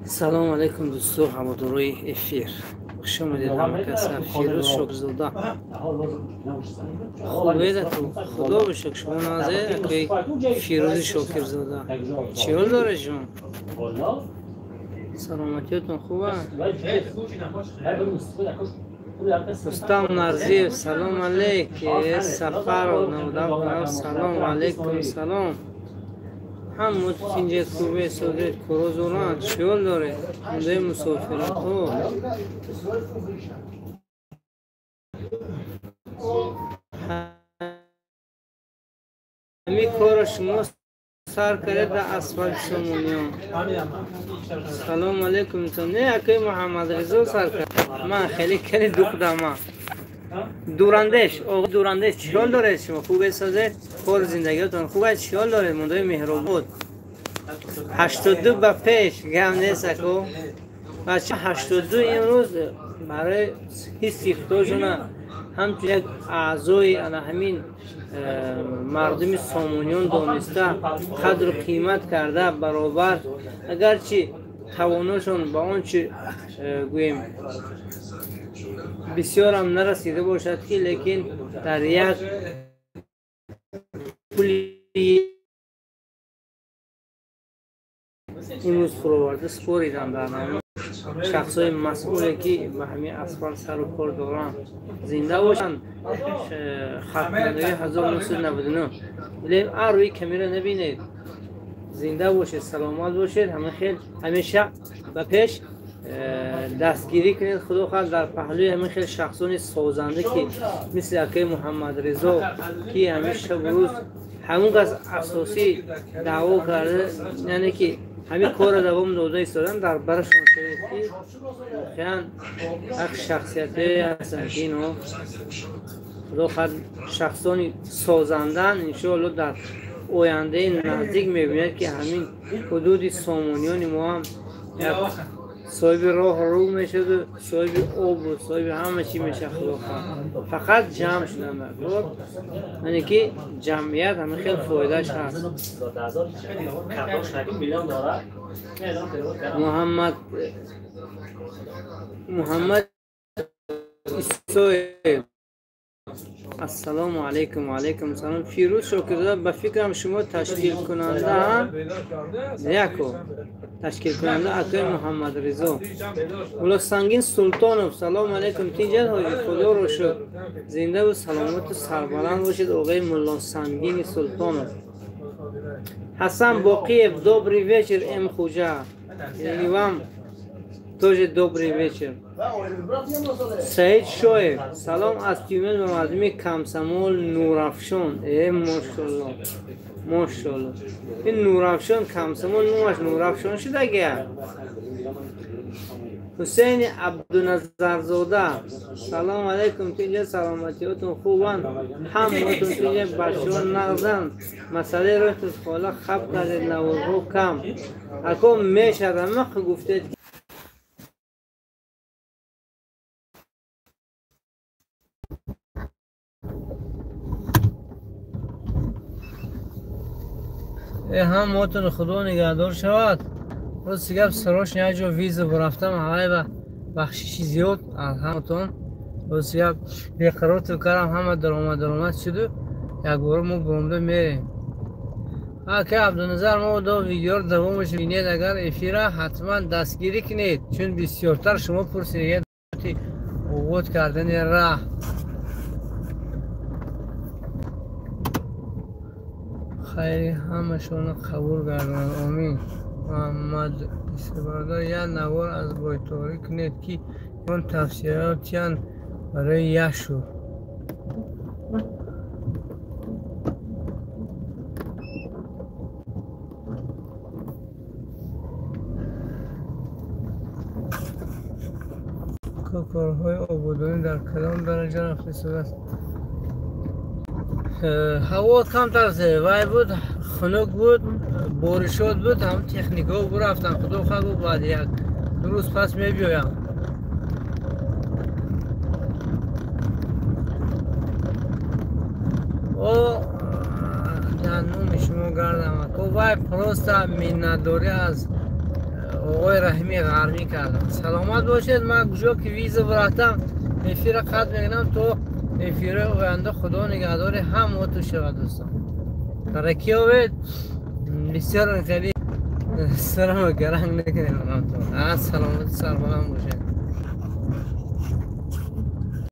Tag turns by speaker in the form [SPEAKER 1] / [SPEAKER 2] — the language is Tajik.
[SPEAKER 1] Салом алейкум, дӯсто, ҳаводорои эфир. Хуш омадед ҳамкаса Фирӯз Шокирзода. Хубед аку? Худо бошад, шумо назар акои Фирӯзи Шокирзода. Чӣ ҳол доред шумо? Саломатиётон хуб аст? Рустам Нарзиев, салом алейк. Сафаров Навдав, салом алейкум, салом. Ҳама тинҷед, хубе созед, курозуран, чӣ ҳол доред? Мондаи мусофиратҳо. Ҳамин корро шумо сар кардед дар асфалти Сомониён. Салом алейкум. Не, акои Муҳаммадризо сар кард. Ман хеле кали духтама. Дурандеш, оғо Дурандеш, чӣ ҳол доред шумо? Хубе созед? Кор зиндагиётон хуб аст? Чӣ ҳол доред? Мондаи меҳробод. 82 ба пеш гам нест аку. Бача 82 имрӯз барои ҳисси худошона ҳамчун як аъзои ана ҳамин мардуми Сомониён дониста қадру қимат карда баробар, агарчи тавоношон ба он чи гӯем бисёрам нарасида бошад ки, лекин дар як пули имрӯз фуроварда споридан дар ҳамин шахсҳои масъуле ки ба ҳамин асфалт сару кор доранд. Зинда бошанд. Хатмандагии 1999. Лем рӯи камера набинед. Зинда бошед, саломат бошед. Ҳамин хел ҳамеша ба пеш дастгирӣ кунед. Худо хоҳад дар паҳлӯи ҳамин хел шахсони созанда ки мисли акаи Муҳаммадризо ки ҳамин шабу рӯз ҳамон кас асосӣ даъво карда, яъне ки ҳамин корро давом дода истодан, дар барашон шавед ки воқеан як шахсиятҳое ҳастанд ки инҳо худо хоҳад шахсони созандаанд. Иншоалло дар ояндаи наздик мебинед ки ҳамин ҳудуди Сомониёни мо ҳам як соҳиби роҳ рӯ мешаваду соҳиби обу соҳиби ҳама чӣ мешавад. Худо хоҳад фақат ҷамъ шудан даркор, яъне ки ҷамъият ҳамин хел фоидааш ҳаст. Муҳаммад Исоев, ассалому алайкум. Ва алайкум салом. Фирӯз Шокирзода, ба фикрам шумо ташкилкунанда яко ташкилкунанда акои Муҳаммадризо. Муллосангин Султонов, салом алайкум. Тинҷат ҳоҷи, худоро шукр, зиндаву саломату сарбаланд бошед оғои Муллосангини Султонов. Ҳасан Боқиев, добрый вечер, М. Хуҷа. И вам тоже добрый вечер. Саид Шоев, салом аз Тюмен ба мардуми Комсомол Нурафшон. Мошалло, мошалло. Ин Нурафшон Комсомол номаш Нурафшон шудагия. Ҳусейни Абдуназарзода, салом алайкум. Тинҷа саломатиётон хубанд? Ҳамаотон тинҷа, бачаҳо нағзанд? Масъалаи роҳи хола хаб кардед, наворҳо кам. Ако мешавад maq гуфтед. Ҳамаотон худо нигаҳдор шавад. Рости гап сарош як ҷо виза бурафтам, ҳавай ба бахшиши зиёд аз ҳаматон. Рости гап беқарорто кардам, ҳама даромад даромад шуду якбора мо буромда мерем. Ака Абдуназар, мо до видеоро давомаш бинед. Агар эфира ҳатман дастгирӣ кунед, чун бисёртар шумо пурсидед обод кардани раҳ. Хайри ҳамашонро қабул гардонад, омин. Муҳаммад Исабардар, як навор аз бойторӣ кунед ки он тавсияҳоятян барои яшу. Корҳои ободонӣ дар кадом дараҷа рафта истодааст? Ҳаво камтар вай буд, хунук буд, боришот буд, ҳам техникаҳо бурафтанд. Худо хоҳад, баъд як ду рӯз пас мебиёям. О дар номи шумо гардам. Вай просто миннатдорӣ аз оғои Раҳими Ғармӣ кардам. Саломат бошед. Ман куҷо ки виза бурафтам, эфира қатъ мекунам то эфирои оянда. Худо нигаҳдори ҳамаоту шавад, дӯстон. Тараккӣ овед. Бисёр хеле сарама гаранг накунем. Саломати сарбаланд бошед.